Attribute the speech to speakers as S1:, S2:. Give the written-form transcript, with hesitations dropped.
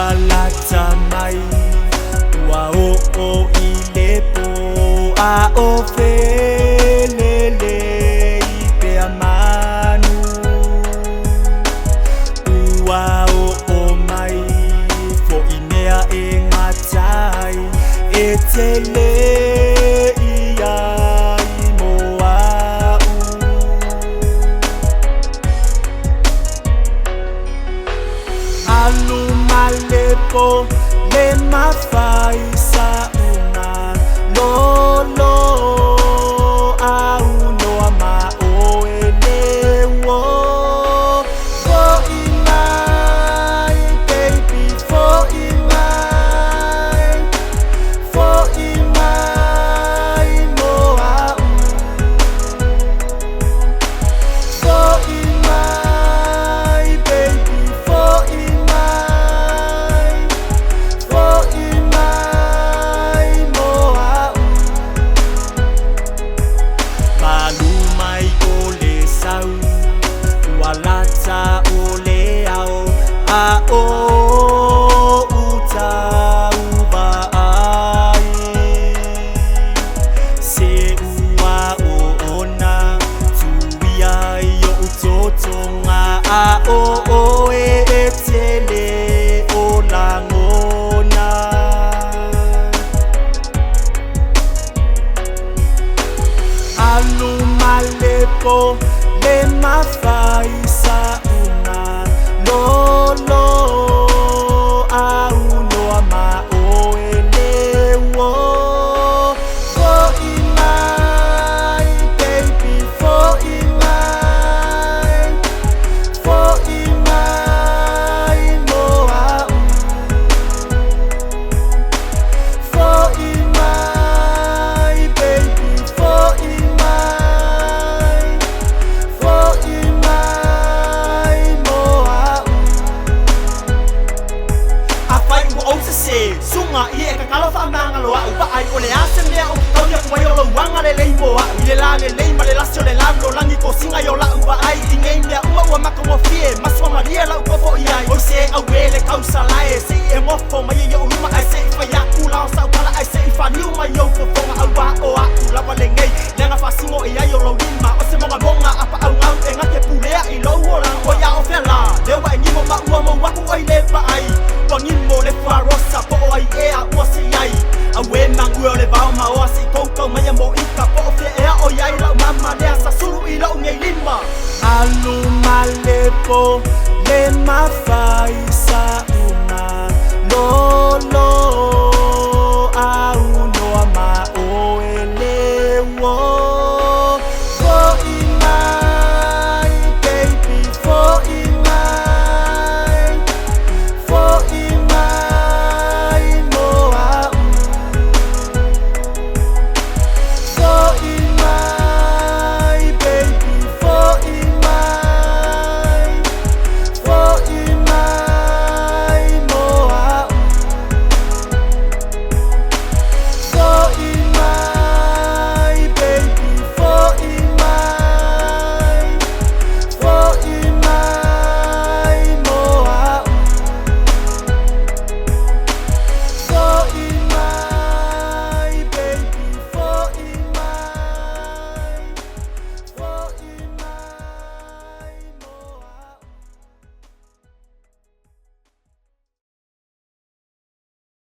S1: Ua lata mai ua oo i le po a o felelei pea manu. Ua oo mai foʻi mea e gata ai e tele ia i mo aʻu. Alu malepo le mafai saʻuga lolo aunoa ma oe le uo. Foʻi mai baby, foʻi mai, foʻi mai mo aʻu. Foʻi mai baby, foʻi mai, foʻi mai mo aʻu. Malu mai o le sau ua lata o le ao a o utauvaai. Se ua o ona tuia i oʻu totoga a o oe e tele o lagona. Alu malepo le mafai saʻuga lolo aunoa ma oe le uo. Foʻi mai baby, foʻi mai, foʻi mai mo aʻu. Foʻi mai baby, foʻi mai, foʻi mai mo aʻu.
S2: Afai ua ou sesē suga i e kakalo faamagalo aʻu vaai o le a se mea ou te taui aku ai o lou agalelei mo aʻu i le lalelei ma le lasi o le lalolagi tosiga i o laʻu vaai i nei mea uma ua matagofie ma suamalie laʻu tofoʻi ai oi se auē le tausala e.